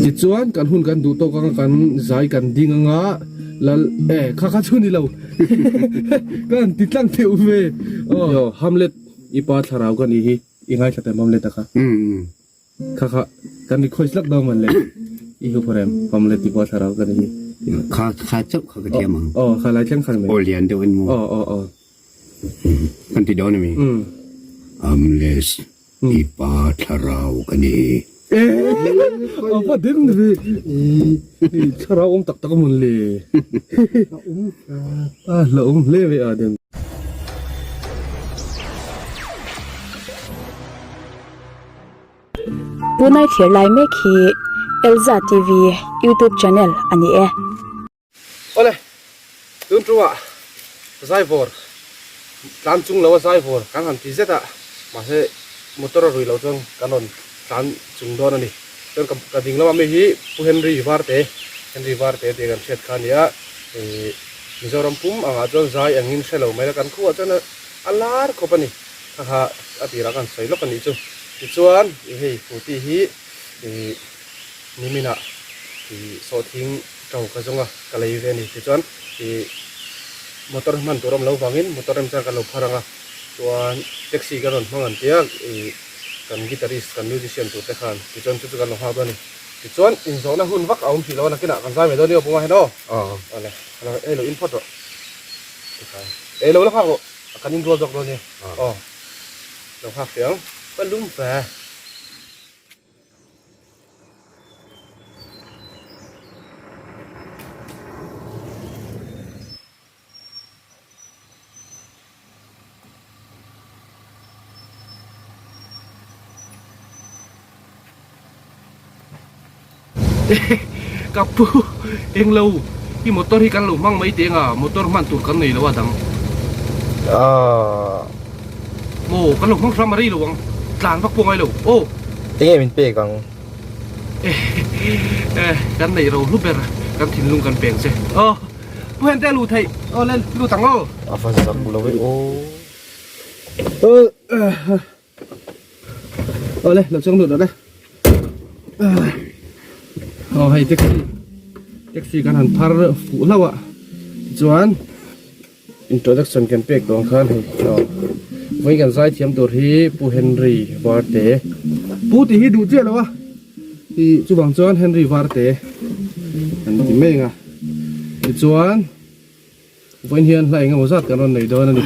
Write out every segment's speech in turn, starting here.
Tichuan kan hun kan duh tawk anga kan zai kan ding anga lal e kha kha chu ni lo ka han ti tlang theuh ve aw Hamlet i pa thlarau ka nih hi i ngaithla tem Hamlet a kha kha kha kan request lak dawn man le i hu phawrem Hamlet i pa thlarau ka nih hi kha kha chauh kha ka thiam ang aw kha lai thleng khan mai aw lian deuh an mu aw aw aw kan ti dawn ami Hamlet I pa thlarau ka ni. A va den ve. I thlarau awm tak tak a mawn le. A hlauhawm hle mai a den. Tunai thlir lai mek hi Elza TV YouTube channel a ni e. Awle, tun tungah zaivawr tlan chung lo a zaivawr kan han ti zet a, mahse motor a rui loh chuan kan rawn tlan chung dawn a ni. Chuan ka ka ding lama mi hi Pu Henry Varte, Henry Varte tih kan hriat kha a ni a, ih Mizoram pum angah chuan zai engin hre lo mai la kan khuah chuan a lar khawp a ni. Kha kha a tirah kan sawi lawk a nih chu. Tichuan ih hei Futi hi ih niminah ih sawhthing To ka zawng a, ka lei ve a ni. Tichuan ih motor hman tur awm lo vangin motor remchang kan lo phar ang a, chuan taxi kan rawn hmang an tia ih kan guitarist kan musician tur te khan tichuan chu chu kan lo nghak dawn a ni. Tichuan inzawhna hun vak a awm hrih lo a, nakinah kan zai mai dawn nia Puma hian aw. Awle, ei lo in phawt rawh. Tikhai, ei lo la nghak rawh, kan inrual zawk dawn nia. Aw, lo nghak teh ang, ka lum ve. Ka pu englo i motor hi kan lo hmang mai teh anga motor hman tur kan nei lo a dang maw kan lo hmang hram a rei lo ang tlan vak pawh ngai lo aw. Enge min pek ang? Eh kan neih ro hlu ber kan thinlung kan peng che aw Pu Hente a luh theih aw le lut ang aw. A va zak lo e aw. Aw le lo chuang lut rawh le. Aw hei taxi taxi kan han phar fuh hlauh a tichuan Introduction kan pek dawn khan hei aw vawiin kan zai thiam tur hi Pu Henry Varte Pu tih hi duh chiah lo a ih chuvang chuan Henry Varte kan ti mai ang a tichuan vawiin hian hla engemaw zat kan rawn nei dawn a ni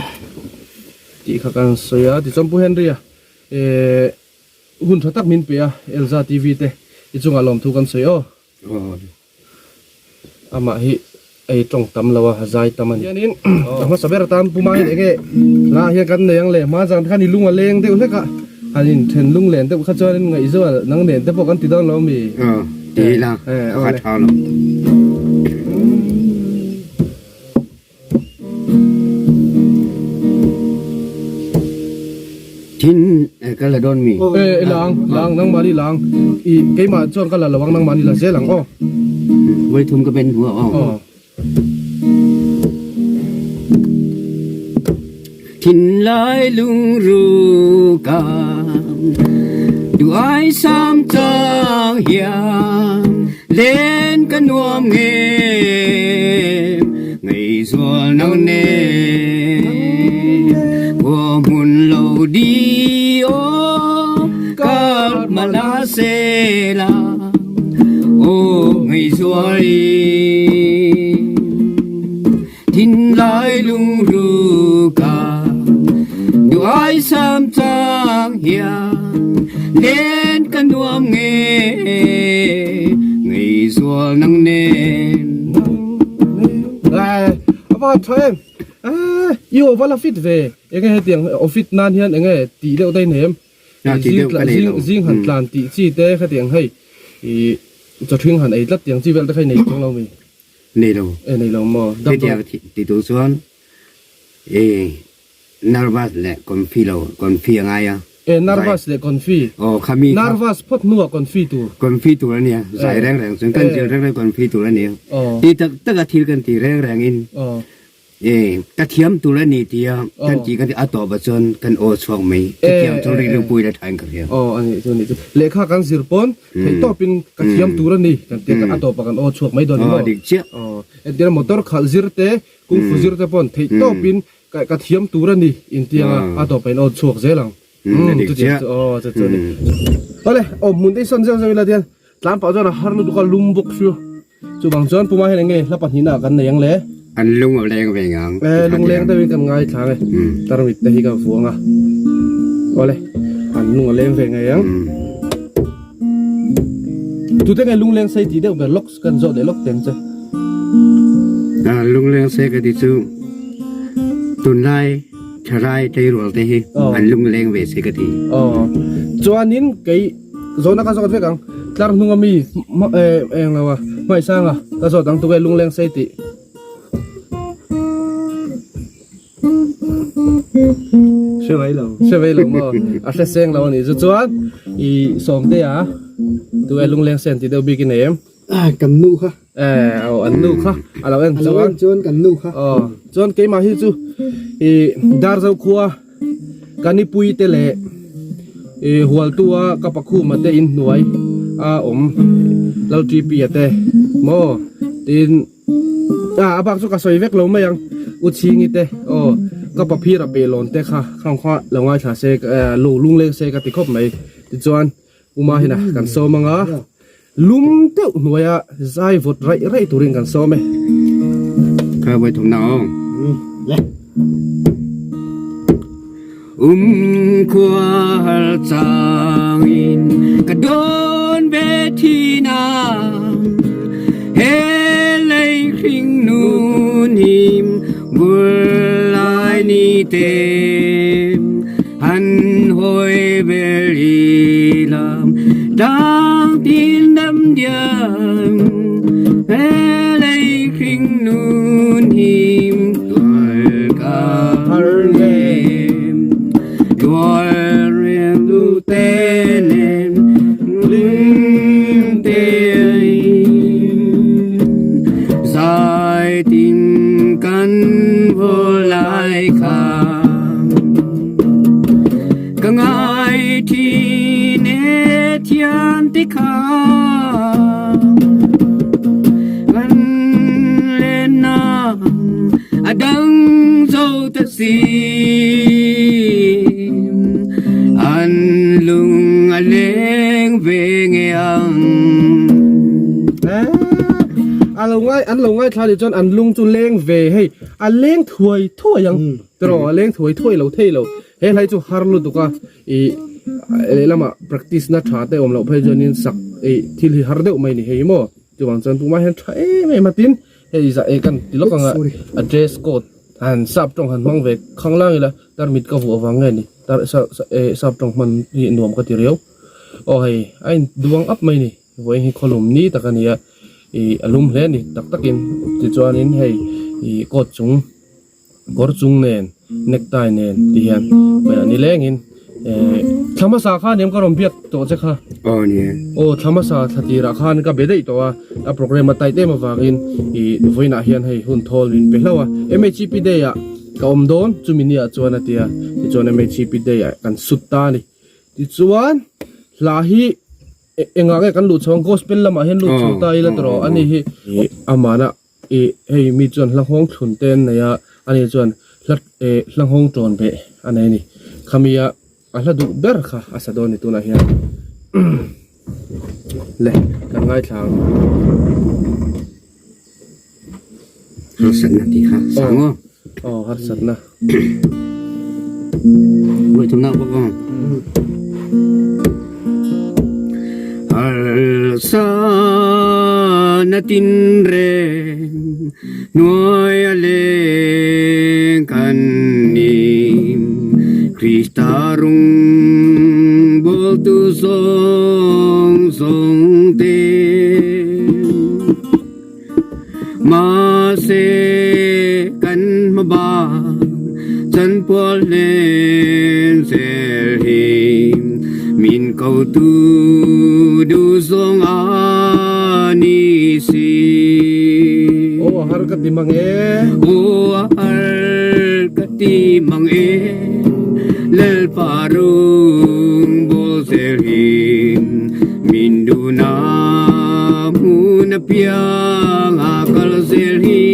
tih kha kan sawi a tichuan Pu Henry a eh hun tha tak min pe a Elza TV te i chungah lawmthu kan sawi aw. Amah hi ei tawng tam lo a, a zai tam a ni. Hianin a hmasa ber atan Puma hian enge hla hian kan nei ang le, hma zan khan i lung a leng deuh hlek a, han in then lung len deuh kha chuanin ngaihzual nang nen te pawh kan ti dawn lo mi? Aw, ti ila, ka tha lo. Thin ka la dawn mi? E lang, lang nangmahni lang. I keimah chuan ka la lo ang nangmahni la zel ang aw. Vawi thum ka ben hua aw. Aw. Thinlai lungru ka duai sam chang hian len ka nuam nge ngei zual nang nen khua hmun lo di aw kar mala se la aw ngei zual i Thinlai lungru ka duai sam chang hian len ka nuam nge ngei zual nang nen. Ai a va tha em eh i aw va la fit ve enge hetiang aw fit nan hian enge tih deuh daih nem zing zing han tlan tih chi te khatiang hei ih chawthring han ei tlat tiang chi vel te kha i nei chuang lo mi. Nei lo. E nei lo maw? Hetiang ti tur chuan e nervous leh confi lo, confi a ngai a. E nervous leh confi. Aw khami kha. Nervous phawt hnuah confi tur. Confi tur a nia, zai reng reng chuan kan zir reng reng confi tur a nia. Aw. Ti tak tak a thil kan ti reng reng in. Aw. E, ka thiam tur a ni tia kan ti kan ti a tawp ah chuan kan aw chhuak mai. Ka thiam chu rilru pui la thain ka hria. Aw a nih chu a nih chu. Lehkha kan zir pawn theih tawpin ka thiam tur a ni kan ti a tawp ah kan aw chhuak mai dawn ni maw? Aw dik chiah. Aw entir motor khalh zir te kung fu zir te pawn theih tawpin ka ka thiam tur a ni intiang a a tawp ah in aw chhuak zel ang. A dik chiah. Aw chu chu a ni. Awle aw hmun te hi sawn zeuh zeuh ila tian tlan pah chuan a har lutuk a lum bawk chu. Chuvang chuan Puma hian enge hla pahnihna ah kan nei ang le? An lung a leng ve ngang. E, lungleng deuhin kan ngaithla ang e. Tarmit te hi ka vuang a. Awle, an lung a leng ve ngei ang. Tute nge lungleng sei tih deuh ber lawk kan zawh leh lawk teng che. Lungleng sei ka ti chu tunlai thalai tleirawl te hi an lungleng ve se ka ti. Aw, chuanin kei. Zawhna ka zawt vek ang. Tlar hnunga mi eng lo a hmaisanga ka zawt ang tuke lungleng sei tih. Hre mai lo. Hre mai lo maw? A hre seng lo a nih chu chuan i sawmte a tuke lungleng sen tih deuh bik i nei em? Ah kan nu kha. Eh aw an nu kha a lo en chuan. A lo en chuan kan nu kha. Aw chuan keimah hi chu i Darzo khua Kanipui te leh i Hualtua ka pakhuma te in hnuai a awm Lalṭipia te maw tin ah a bak chu ka sawi vek lo mai ang U Chhingi te aw ka paphir a pehlawn te kha khang kha lo ngaithla se lungleng se ka ti khawp mai tichuan Uma hina kan sawm anga lum deuh hnuaia zai vawt raih raih turin kan sawm e. Kha voi thum na ong. Um khua har chang in ka don ve thi na he lei hring nun him vul lai ni te Han hawi vel i lam tlang tin dam diam he lei hring nun him tual ka har nem tual rem du te nen lim te zai tin kan vô lai kha Ka ngai thin e thian te kha Kan len na a dang zo ta si An lung a leng ve nge ang A lo ngai an lo ngai thla nih chuan an lung chu leng ve hei a leng thuai thuai ang. Tiraw a leng thuai thuai lo thei lo. He hlai chu har lutuk a ih lehlamah practice na tha te awm loh phei chuanin sak ih thil hi har deuh mai ni hei maw. Chuvang chuan tumah hian tha em em a tin hei zah eh kan ti lawk anga a dress code han sap tawng han hmang ve khang lang ila tarmit ka vuah vang nge ni tar eh sap tawng hman hi nuam ka ti riau. Aw hei a in duang up mai ni vawiin hi khawlum ni tak a ni a ih a lum hle a ni tak takin tichuanin hei ih coat chung. Kawr chung nen necktie nen ti hian hmeiah ni lengin eh thla hmasa khan em ka rawn biak tawh che kha aw ni e aw thla hmasa thla tirah khan ka be daih tawh a a programme a tight em avangin ih vawiinah hian hei hun thawl min pe hlauh a M_H_P day ah ka awm dawn chumi ni ah chuan a ti a tichuan M_H_P day ah kan sut ta a ni tichuan hla hi engah nge kan luh chho ang gospel lamah hian lut chho ta ila tawh ani hi amana. Ih hei mi chuan hla nghawng thlun te an nei a, ani chuan hla eh hla nghawng tawn beh a nei a ni. Khami a a hla duh ber kha a sa dawn a ni tunah hian le kan ngaithla ang. Harsatna tih kha sang aw. Aw harsatna. Ngaithla bawk ang. Harsana tin reng hnuai a leng kan ni Krista rung bawltu zawng zawng te. Mahse kan hma bang chanpual hnen zel hi min kotu duh zawng a ni si. Aw a har ka ti mang e. Aw a har. ti mang e Lalpa rung bawl zel hi min duhna hmun apiang a kal zel hi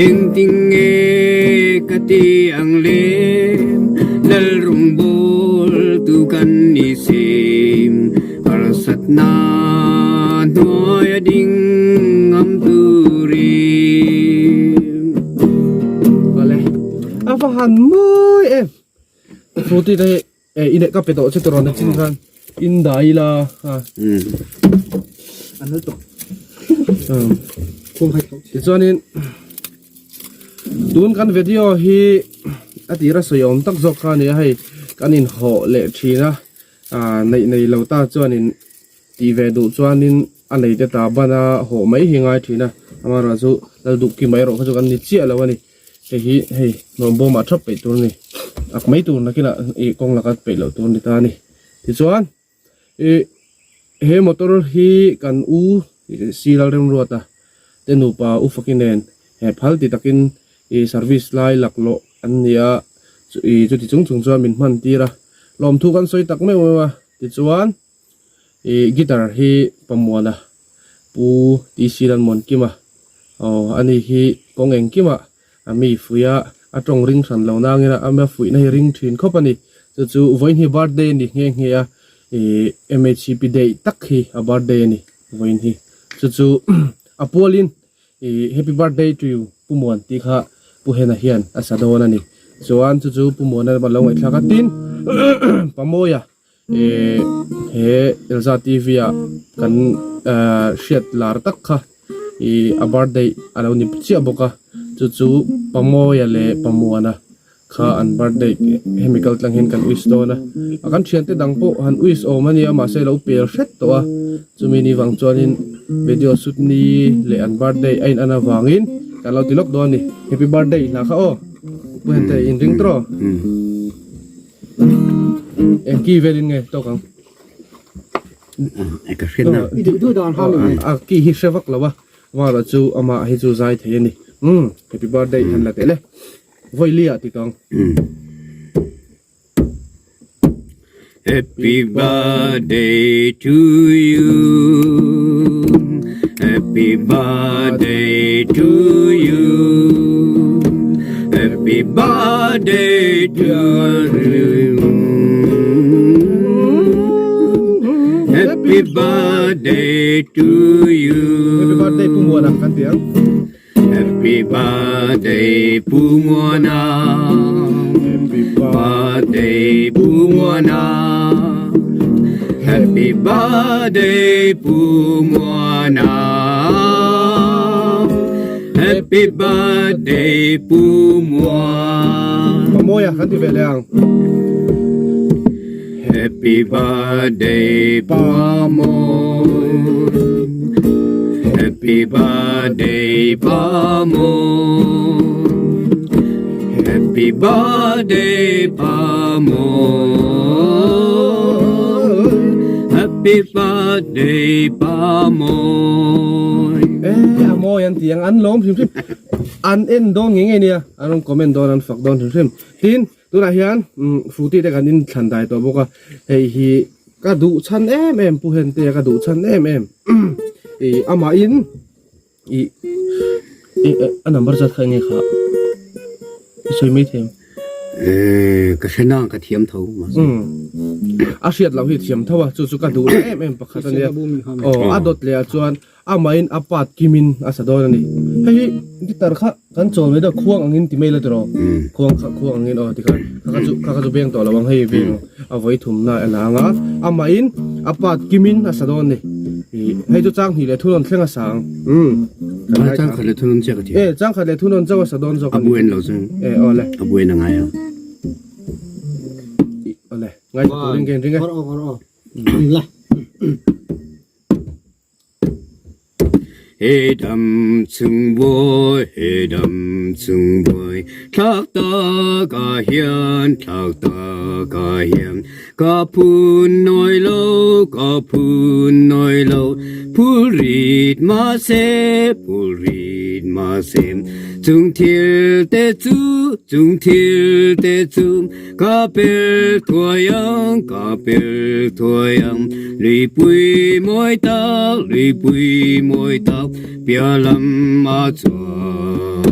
Engtin nge ka ti ang le Lal rung bawl tu kan ni si Harsatna hnuai a ding ngam turin. Vale. A va han mawi em. Fruity te hi e i leh ka pe tawh che tawh rawn chin khan in dah ila a. An lo tawh. Khuang hai thlauh. Tichuanin Tun kan video hi a tira sawi awm tak zawk kha a ni a hei kan inhawh leh thin a. Aaa neih nei lo ta chuanin tih ve duh chuanin a nei te ta ban a hawh mai hi ngai thin a, amaherawh chu lal duh ki mai erawh kha chu kan ni chiah lo a ni. Hei hi hei hnawm bawmah thap peih tur a ni, ak mai tur nakinah ih kawng laka peih loh tur a ni ta a ni. Tichuan ih he motor hi kan u si Lalremruata te nupa u Faki nen he phal ti takin ih service lai laklawh an ni a, ih chuti chung chung chuan min hman tir a, lawmthu kan sawi tak meuh meuh a, tichuan ih guitar hi Pamuana Pu TC Lalmuankima aw ani hi kawng engkima a mi fuih a, a tawng ring hran lo nangin a a fuihna hi ring thin khawp a ni, chu chu vawiin hi birthday a ni nghe nghe a, ih MHCP day tak hi a birthday a ni vawiin hi, chu chu a pualin I happy birthday to you Pu Muan tih kha Pu Hena hian a sa dawn a ni. Chuan chu chu Pu Muana lam a lo ngaihthlak a tin Pamawia eh he Elza TV ah kan hriat lar tak kha i a birthday a lo ni chiah bawk a chu chu Pamawia leh Pamuana Kha an birthday hemi kal tlang hian kan wish dawn a, a kan thiante dang pawh han wish awm a nia mahse lo pel hret tawh a, chumi ni vang chuanin video shoot ni leh an birthday a in an avangin kan lo ti lawk dawn a ni, happy birthday hla kha aw pu hente in ring tawh eng ki velin nge tawk ang ka hriatna I duh duh dan han ni a ki hi hre vak lo a vara chu amah hi chu zai thei a ni umm happy birthday han la teh le. Vawilia ti tawng. Happy birthday to you Happy birthday to you Happy birthday to you Happy birthday to you Happy birthday Pu Muana kan ti ang. Happy birthday Pu Muana Happy birthday Pu Muana Happy birthday Pu Muana Happy birthday Pu Muana Pamawia kan ti ve leh ang. Happy birthday Pamawi Happy birthday Pamawi Happy birthday Pamawi Happy birthday Pamawi Eh a mawi an ti ang an lawm hrim hrim an en dawn ngei ngei nia an rawn comment dawn an fak dawn hrim hrim tin Tunah hian Fruity te kan inthlan dai tawh bawk a, hei hi ka duh chhan em em Pu Hentea ka duh chhan em em ih amahin ih ih a number zat kha enge kha i sawi mai thei ang. Eh ka hre na ka thiam tho mahse. A hriat loh hi thiam tho a chu chu ka duh na em em pakhat a nia aw a dawt leh ah chuan Amahin a part kimin a sa dawn a ni. Hei hi guitar kha kan chawl mai deuh khuang angin ti mai la tiraw? Khuang kha khuang angin aw tikhan kha kha chu kha kha chu beng tawh lo ang hei beng a vawi thumna a la ang a. Amahin a part kimin a sa dawn a ni. Ih hei chu chang hnih leh thunawn thleng a sa ang. Umm. A chang khat leh thunawn chiah ka thiam. E chang khat leh thunawn chauh a sa dawn zawk a ni. A buain lo chu. E aw le. A buain a ngai ang. Ih aw le. Ngaithla turin ka inring e. Aw aw aw. La. He dam chung bawi, he dam chung bawi, thlak tak ah hian, thlak tak ah hian, ka phun nawi lo, ka phun nawi lo, phul rit mahse, phul rit mahse. Mahse chung thil te chu chung thil te chu ka pel thuai ang ka pel thuai ang Luipui mawi tak luipui mawi tak piah lam a chuan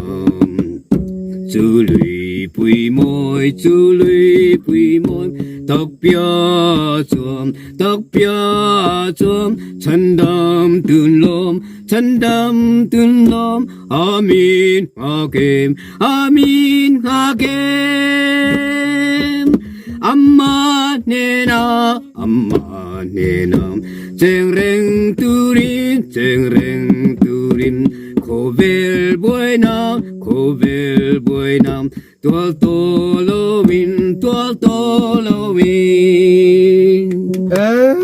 Chu luipui mawi chu luipui mawi tak piah chuan tak piah chuan Chhandam tun lawm Chhandam tun lawm Amin Hakim Amin Hakim Amma hnena Amma hnena Cheng reng turin Cheng reng turin Khawvel buaina Khawvel buaina Tual tawh loin Tual tawh loin. Eh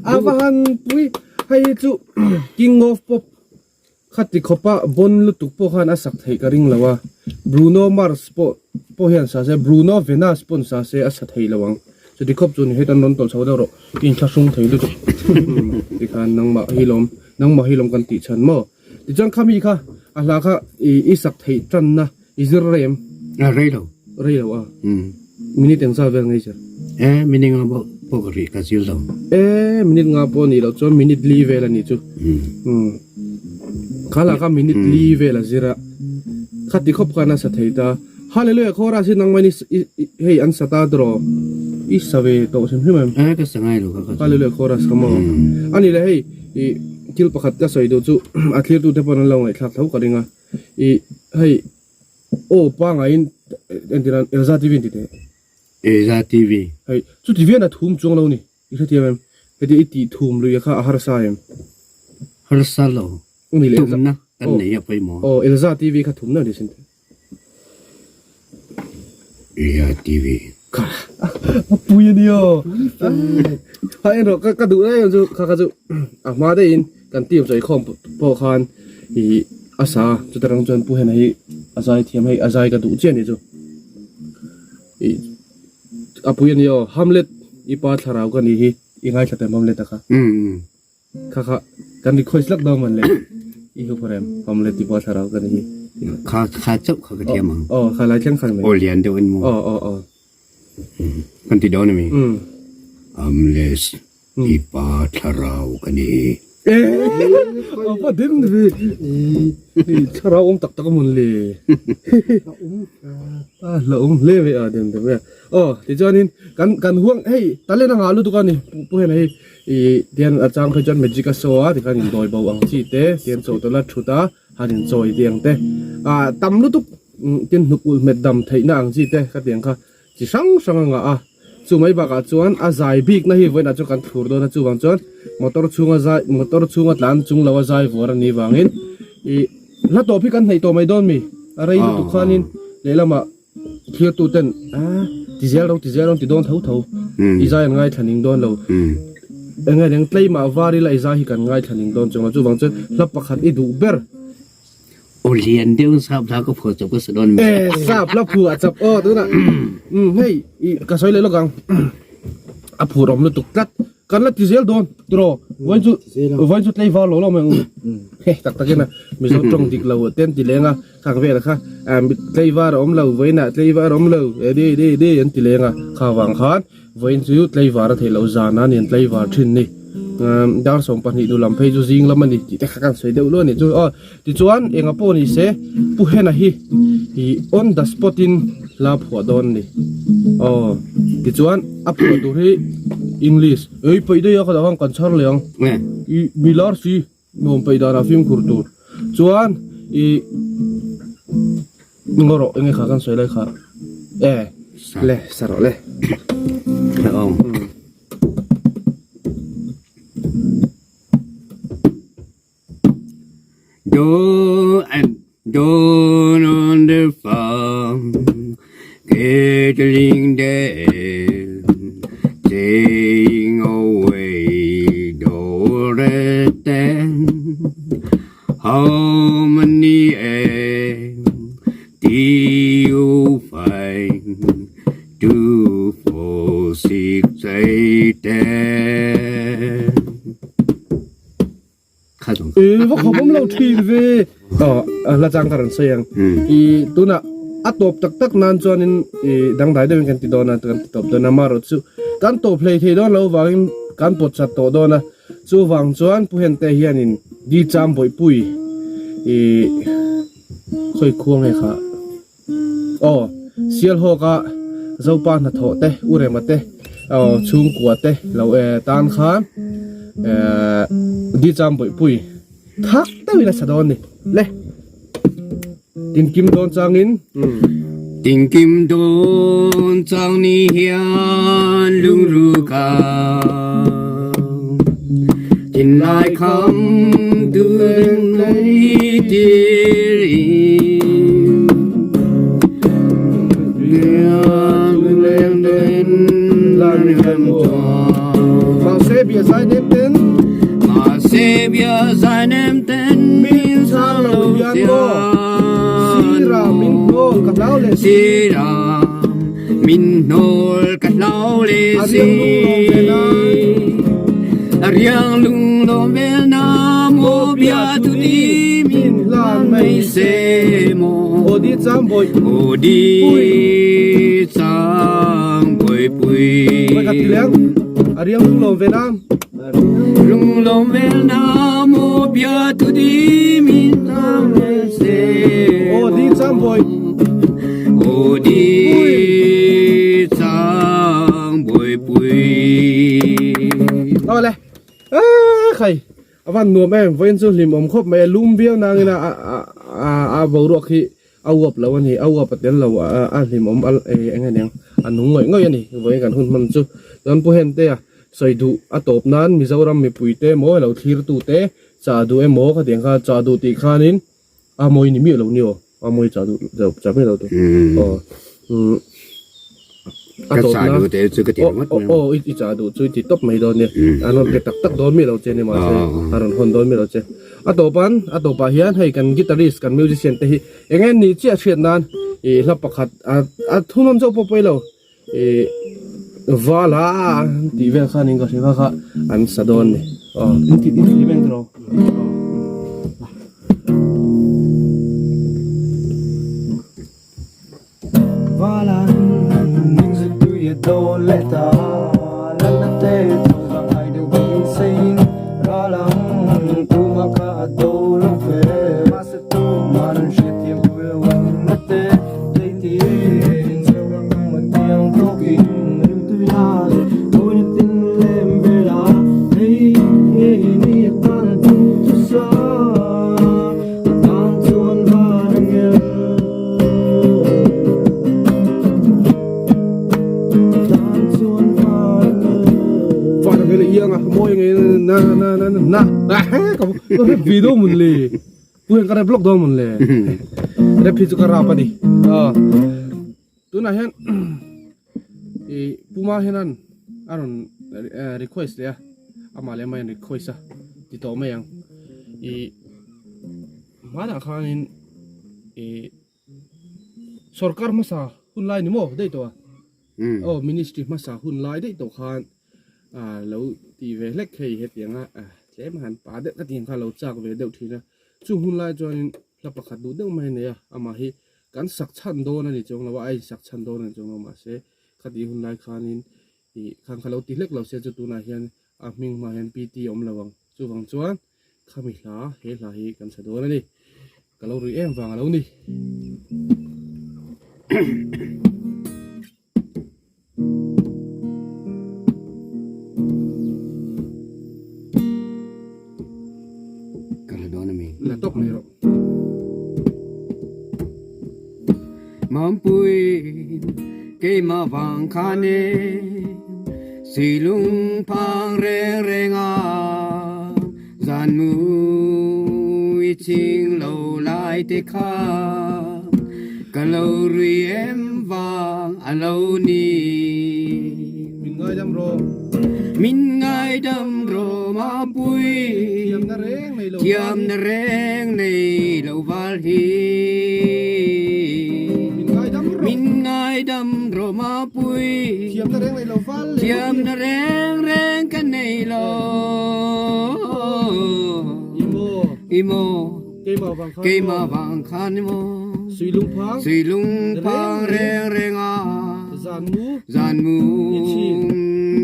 a va han pui hei chu king of pop Khati khawpa bon lutuk pawh khan a sak theih ka ring lo a, Bruno Mars pawh pawh hian sa se, Bruno Venus pawn sa se a sa thei lo ang. Chuti khawp chu ni hetan rawn tawlh chho deuh rawh, i inthlahrung thei lutuk tikhan nangmah hi lawm, nangmah hi lawm kan tih chhan maw? Tichuan khami kha a hla kha i sak theih tanna i zir rei em? A rei lo. Rei lo a? Minute engzat vel ngei zir? E minute nga pawh pawh ka rih ka zir lo. E minute nga pawh ni loh chuan minute li vel a nih chu. Kha lah kha minute li vel a zir a. Khati khawp khan a sa thei ta. Hallelujah chorus hi nangmah in hei an sa ta tiraw? I sa ve tawh hrim hrim em? E ka sa ngai lo kha ka chu. Hallelujah chorus kha maw? Ani le hei i thil pakhat ka sawi duh chu a thlirtute pawn an lo ngaihthlak tho ka ring a. I hei aw pangaiin entir an Elza TV an ti teh. Elza TV. Hei chuti vian a thum chuang lo ni i hrethiam em? Heti i tih thum lui kha a harsa em? Harsa lo. Ni le Tumna kan nei a pawimawh. Aw Elza TV kha thumna ni sin teh. Elza TV. Kha a pui a nia. Ha en rawh ka duh em chu kha kha chu a hma deuhin kan team sawi khawm pawh khan ih a sa chuta rang chuan pu hena hi a zai thiam hei a zai ka duh chiah a nih chu ih a pui a nia aw Hamlet i pa thlarau ka nih hi i ngaithla teh Hamlet a kha. Kha kha kan request lak dawn man le i hu pharem Hamlet i pa thlarau ka ni hi. Kha kha chauh kha ka thiam ang. Aw kha lai thleng khan mai. Aw lian deuh an mu. Aw aw aw. Kan ti dawn ami? Hamlet i pa thlarau ka ni hi. Eh apa din vi i thlarau awm tak tak a mun le. A la awm hle mai a dem dem e. Aw tichuanin kan kan huang hei talent a ngah lutuk a ni pu hena hi. Ih tian a chang phei chuan magic a show a tikhan indawi bo ang chi te tian chaw tawlh a thut a han inchawi tih ang te ah tam lutuk tin hnuk ulh hmet dam theihna ang chi te ka ti ang kha chi hrang hrang a ngah a chu mai bakah chuan a zai bik na hi vawiinah chuan kan thlur dawn a chuvang chuan motor chhunga zai motor chhunga tlan chung lo a zai vuar a nih vangin ih hla tawp hi kan hnaih tawh mai dawn mi a rei lutuk khanin lehlamah. Thlir tu ten a ti zel ro ti zel ro ti dawn tho tho i zai an ngaithla ning dawn lo eng nge eng tleimah var ila i zai hi kan ngaithla ning dawn chuang lo chuvang chuan hla pakhat i duh ber. Aw lian deuh sap hla ka phuah chawp ka sa dawn e sap hla phuah chawp aw tunah hei i ka sawi leh lawk ang a phur awm lutuk tlat. Kan la ti zel dawn tiraw vawiin chu vawiin chu tlei var lo lo mai ang u heh tak takin a Mizo tawng dik lo te an ti leng a khang velah kha tlei var a awm lo vawiin ah tlei var a awm lo e de de de an ti leng a kha vang khan vawiin chu tlei var a theih loh zan a ni an tlei var thin ni dar 12 nu lam phei chu zing lam a ni tih te kha kan sawi deuh luah a nih chu aw tichuan enga pawh ni se Pu Hena hi ih on the spot in hla phuah dawn a ni aw tichuan a phuah tur hi English ei peih daih a ka dah khan kan chhar leh ang ih mi lar si nuam peih danah fimkhur tur chuan ih ngaw rawh enge kha kan sawi lai kha e le sa rawh le. Down and down on the farm, gathering them, taking away the red How many eggs do you find? 2, 4, 6, 8, 10. E va khawp awm lo thin ve. Aw hla chang ka rawn sawi ang. I tunah a tawp tak tak nan chuanin i dangdai deuhin kan ti dawn a, kan ti tawp dawn a, amaherawhchu kan tawp hlei thei dawn loh avangin kan pawt chat tawh dawn a, chuvang chuan Pu Hente hianin Di Cham Bawihpui i khawi khua nge kha aw Sialhawka Zopa hnathawh te U Rema te aw chhungkua te lo e tan khan eh Di Cham Bawihpui Thak deuhin a sa dawn ni le. Tinkim dawn changin. Tinkim dawn chang ni hian lungru ka Thinlai kham turin lei tir in Leng den lan rem chuan Mahse bia zai nem ten Mahse bia zai nem ten min chhang lo hian maw Sira min hnawl ka hlau leh si Sira min hnawl ka hlau leh si A riang lung lawm vel na maw bia thu ti min hlan mai se maw Aw di chang bawi Aw di chang bawi pui Ka ti leng A riang lung lawm ve na Lung lawm vel na maw bia thu di min hlan mai se Aw di chang bawi Aw di chang bawi pui Aw le Khai A van nuam em vawiin chu hlim awm khawp mai a lum viau nangin a a a boruak hi a uap lo a ni a uap a tel lo a a hlim awm a eng nge niang a nung ngawih ngawih a ni vawiin kan hun hman chu chuan Pu Hentea sawi duh a tawp nan Mizoram mipui te maw alo thlir tu te chah duh emaw khatiang kha chah duh tih khanin a mawi ni miah lo ni aw a mawi chah duh chah miah lo tu aw umm. Ka chah duh te chu ka ti ringawt mai. Aw i chah duh chu i ti tawp mai dawn nia. An rawn pe tak tak dawn mi lo che ni mahse a rawn hawn dawn mi lo che. A tawpan a tawpah hian hei kan guitarist kan musician te hi eng nge ni chiah hriat nan i hla pakhat a thunawn zawk pawh pawi lo i vala tih vel khan in ka hria kha kha an sa dawn ni. Aw in ti in ti meng tawh. Video mun le puan ka rep lok dawn mun le rep hi chu ka rap ani tunah hian i puma hian a rawn request leh a amah leh amah hian request a ti tawh mai ang i Hmanah khanin ih sorkar hmasa hun lai ni maw daih tawh a aw ministry hmasa hun lai daih tawh khan ah lo ti ve hlek hei hetiang a tlem a han pa deuh ka tih kha lo chak ve deuh thin a chung hun lai chuanin hla pakhat duh deuh mai a nei a amah hi kan sak chhan dawn a ni chuang lo a a insak chhan dawn a ni chuang lo mahse khatih hun lai khanin ih khan kha lo ti hlek lo se chu tunah hian a hming hmaah hian PT a awm lo ang chuvang chuan. Khami hla, he hla hi kan sa dawn a ni. Ka lo rui em vang a lo ni. Ka la dawn a mi. La tawp mai rawh. Mampui keimah vang khan e Silung phang reng reng a Zan mu i ching lo lai te kha Ka lo rui em vang a lo ni Min ngaidam rawh. Min ngaidam rawh Mampui Thiam na reng nei lo Thiam na reng nei lo val hi Min ngaidam rawh. Min ngaidam rawh Mapui Thiam na reng nei lo val leh Thiam na reng reng ka nei lo I maw I maw. Keimah vang khan Keimah vang khan maw Suilung phang Suilung phang reng reng a Zan mu Zan mu Ni ching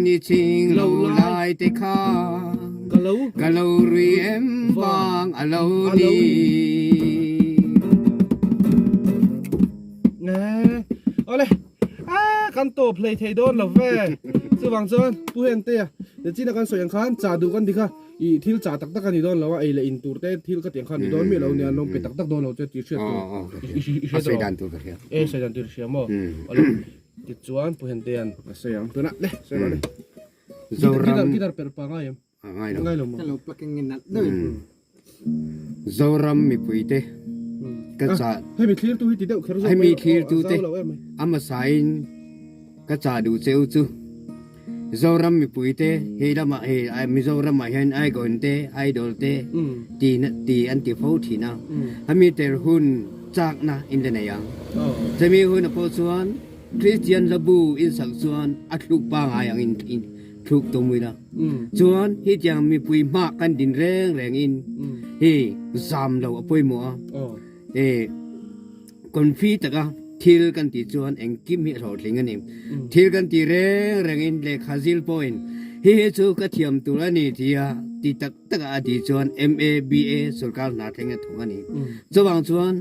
Ni ching Lo lo lai lai te kha Ka lo Ka lo rui em vang a lo A lo ni Nge Awle Ah kan tawp hlei thei dawn lo ve Chuvang chuan Pu Hentea Nichin a kan sawi ang khan cha duh kan ti kha I thil chah tak tak a ni dawn lo a, ei leh in tur te thil ka tiang kha a ni dawn miah lo nia, an lo pe tak tak dawn lo che tih hriat tur i hria A sawi dan tur ka hria. E sawi dan tur i hria maw? Awle tichuan Pu Hentea'n a sawi ang tunah le sawi rawh le. Zoram Guitar perh pa ngai em? Ngai lo. Ngai lo maw? Ka lo plug in nge nalh deuh in. Zoram mipuite ka chah Hemi thlir tu hi ti deuh kher zawk mai Hemi thlir tu te a zau lo em mai. A hmasain ka chah duh cheu chu Zoram mipuite hei lamah hei Mizoramah hian Icon te Idol te ti ti an ti fo thin a. Hemi ter hun chakna in la nei ang. Chumi hunah pawh chuan Christian Labu in sak chuan a thluk pangai ang in thluk tum ila. Chuan hetiang mipui hmah kan din reng reng in hi zam lo a pawimawh a. E confi taka thil kan tih chuan engkim hi a hlawhtling a ni. Thil kan tih reng reng in lehkha zil pawhin hi hi chu ka thiam tur a ni tia ti tak tak a a tih chuan MA, BA sorkar hna thleng a thawk a ni. Chuvang chuan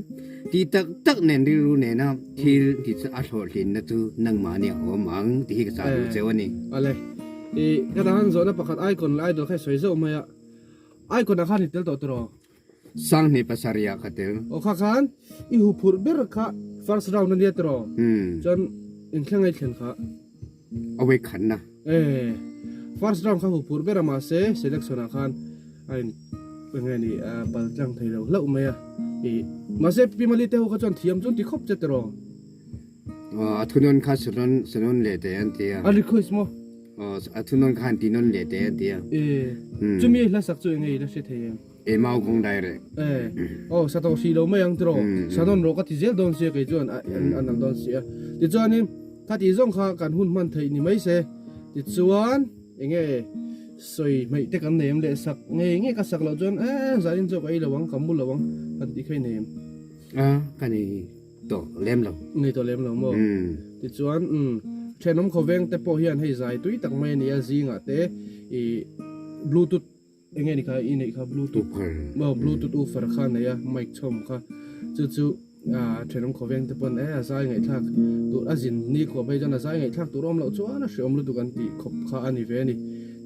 ti tak tak nen rilru nena thil tih chu a hlawhtlinna chu nangmahni a awm ang tih hi ka chah duh cheu a ni. Ale. I ka dahan zawhna pakhat icon leh idol kha i sawi zauh mai a. Icon ah khan i tel tawh tiraw? Sanghnih pasarih ah ka tel. Aw kha khan i huphurh ber kha first round a nia tiraw? Chuan inthleng a i thlen kha. A wei khanna. E first round kha huphurh ber a mahse selection ah khan a in enge ni pal tlang thei lo hlauh mai a. I mahse Pi Mali te ho kha chuan thiam chu an ti khawp che tiraw? A thunawn kha sawn sawn leh teh an ti a. A request maw? A thunawn kha an ti nawn leh teh an ti a. E chumi hla sak chu enge i la hre thei em? E mau kawng dai reh. E aw sa tawh hrih lo mai ang tiraw? Sa nawn rawh ka ti zel dawn sia kei chuan a an ang dawn si a. Tichuanin kha tih zawng kha kan hun hman theih ni mai se. Tichuan enge sawi hmeih te kan nei em leh sak ngei ngei ka sak loh chuan e zanin zawk a ei lo ang ka mu lo ang kan tih kha i nei em? A ka nei. tawh lem lo. Nei tawh lem lo maw? Tichuan umm thenawm khawveng te pawh hian hei zai tui tak mai a ni a zingah te ih bluetooth eng nge ni kha i neih kha bluetooth maw bluetooth woofer kha a nei a mic chhawm kha chu chu ah thenawm khawveng te pawn e a zai ngaihthlak tur a zin ni khuap phei chuan a zai ngaihthlak tur a awm loh chuan a hreawm lutuk an tih khawp kha a ni ve a ni.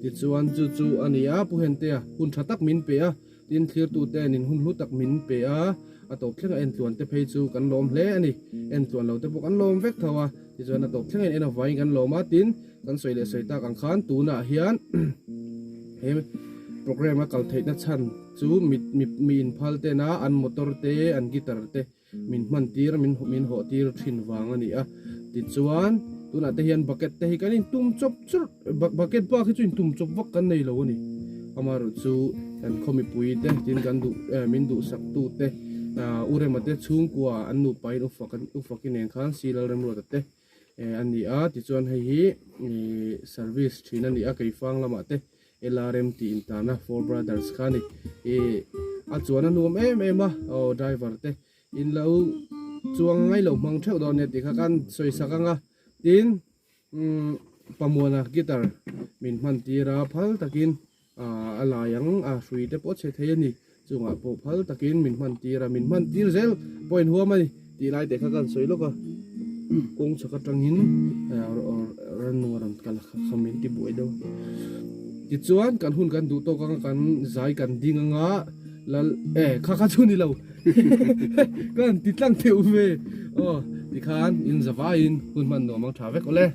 Tichuan chu chu a ni a Pu Hentea hun tha tak min pe a. Tin, thlirtute nin hun hlu tak min pe a, a tawp thlenga entluan te phei chu kan lawm hle a ni. Entluan lo te pawh kan lawm vek tho a, tichuan a tawp thlenga in en avangin kan lawm a, tin, kan sawi leh sawi tak ang khan tunah hian he program a kal theihna chhan chu mi mi inphal tena an motor te, an guitar te min hman tir min min hawh tir thin vang a ni a tichuan tunah te hian bucket te hi kan intum chawp chawrh bucket bak hi chu intum chawp vak kan nei lo a ni amaherawh chu kan khaw mipui te tin kan duh eh min duhsak tu te ah u Rema te chhungkua an nupa in ufak ufak inen khan Silal Remruata te eh a ni a tichuan hei hi ih service thin a ni a keifang lamah te. LRM tih intana Four Brothers kha a ni. Ih a chuan a nuam em em a, aw driver te in lo chuang ngai lo hmang theuh dawn nia tih kha kan sawi sak ang a. Tin umm Pamuana guitar min hman tir a, phal takin ah a lai ang a hrui te pawh a chhe thei a ni. Chungah pawh phal takin min hman tir a, min hman tir zel pawh in huam a ni tih lai te kha kan sawi lawk a, kawng chhak atangin rannung a rawn kal a kha min ti buai deuh a. Tichuan kan hun kan duh tawk anga kan zai kan ding anga lal e kha kha chu ni lo ka han ti tlang theuh ve aw tikhan in zavaiin hun hman nuam ang tha vek awle.